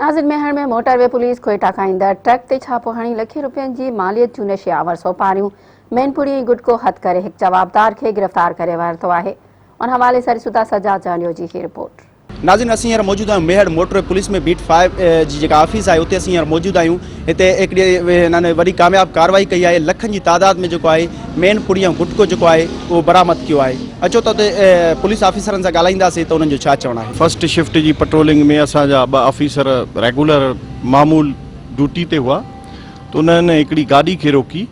ناظرين Mehar ۾ motor V police Quetta کان ايندڙ ٽرڪ تي ڇاپو هڻي لکين روپين جي ماليت جون نشي آور سوپاريون، مين پڙي ۽ گٽڪو هٿ ڪري هڪ جوابدار کي گرفتار ڪري ورتو آهي. ان حوالي سان ڏسون ٿا سجاد جانيو جي هي رپورٽ. ناظرين اسين هينئر موجود آهيون Mehar motorway police ۾ beat five جي جيڪا آفيس آهي اتي اسين هينئر موجود آهيون هتي هڪڙي هنن وڏي ڪامياب ڪارروائي ڪئي آهي لکن جي تعداد ۾ جيڪو آهي مين پڙي ۽ گٽڪو جيڪو آهي اهو برآمد ڪيو آهي اچو ته اتي پوليس آفيسرن سان ڳالهائينداسين ته انهن جو ڇا چوڻ آهي. فرسٽ شفٽ جي پٽرولنگ ۾ اسان جا ٻه آفيسر ريگولر معمول ڊيوٽي تي هئا ته انهن هڪڙي گاڏي کي روڪي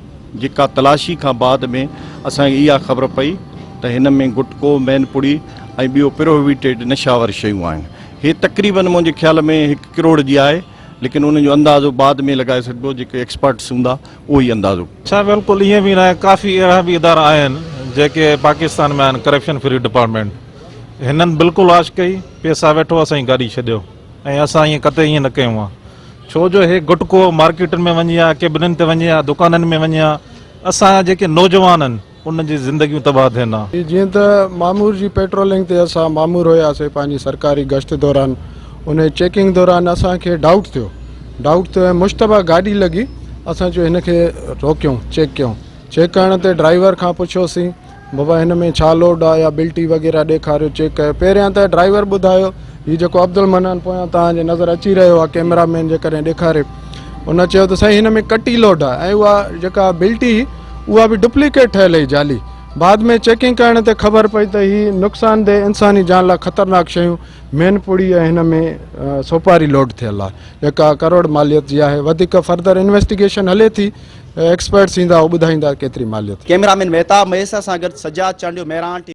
جيڪا تلاشي کان بعد ۾ اسان کي اها خبر پئي ته هن ۾ گٽڪو، مين پڙي ۽ ٻيو پروهيبيٽيڊ نشاور شيون آهن. هي تقريبن منهنجي خيال ۾ هڪ ڪروڙ جي آهي ليڪن ان جو اندازو بعد ۾ لڳائي سگهبو جيڪي ايڪسپرٽس هوندا اهو ئي اندازو. ڇا بلڪل ائين به ناهي ڪافي اهڙا به ادارا آهن جيڪي پاڪستان ۾ آهن ڪرپشن فري ڊپارٽمينٽ هنن بلڪل واش ڪئي پيسا ويٺو اسان جي گاڏي ڇڏيو ۽ اسان ائين قطعي ائين نه ڪيون ها ڇو جو هي گٽڪو مارڪيٽن ۾ وڃي ها ڪيبنن تي وڃي ها دڪانن ۾ وڃي ها اسان جا جيڪي نوجوان آهن انهن جي زندگيون تباهه ٿين ها. جيئن ته مامور جي پيٽرولنگ تي اسان مامور هياسي پنهنجي سرڪاري گشت دوران انهي چيڪنگ دوران اسان کي ڊائوٽ ٿيو ڊائوٽ ٿيو ۽ مشتبه گاڏي لڳي اسان چيو هن کي روڪيون چيڪ ڪيون چيڪ ڪرڻ تي ڊرائيور کان پڇيوسين بابا هن ۾ ڇا لوڊ آ يا بلٽي وغيره ڏيکاريو چيڪ ڪيو پهريان ته ڊرائيور ٻڌايو هي جيڪو عبدالمنان پويان توهان جي نظر اچي رهيو آ ڪيمرا مين جيڪڏهن ڏيکاري ان چيو ته سائين هن ۾ ڪٽي لوڊ آ ۽ اها جيڪا بلٽي اها به ڊپليڪيٽ ٺهيل هئي جعلي. بعد ۾ چيڪنگ ڪرڻ تي خبر پئي ته هي نقصان ده انساني جان لاء خطرناڪ شيون مين پڙي ۽ هن ۾ سوپاري لوڊ ٿيل آهي جيڪا ڪروڙ ماليت جي آهي وڌيڪ فردر انويسٽيگيشن هلي ٿي ايڪسپرٽس ايندا هو ٻڌائيندا ڪيتري ماليت. ڪئميرا مين مهتاب مهيسر سان گڏ سجاد چانڊيو مهراڻ ٽي.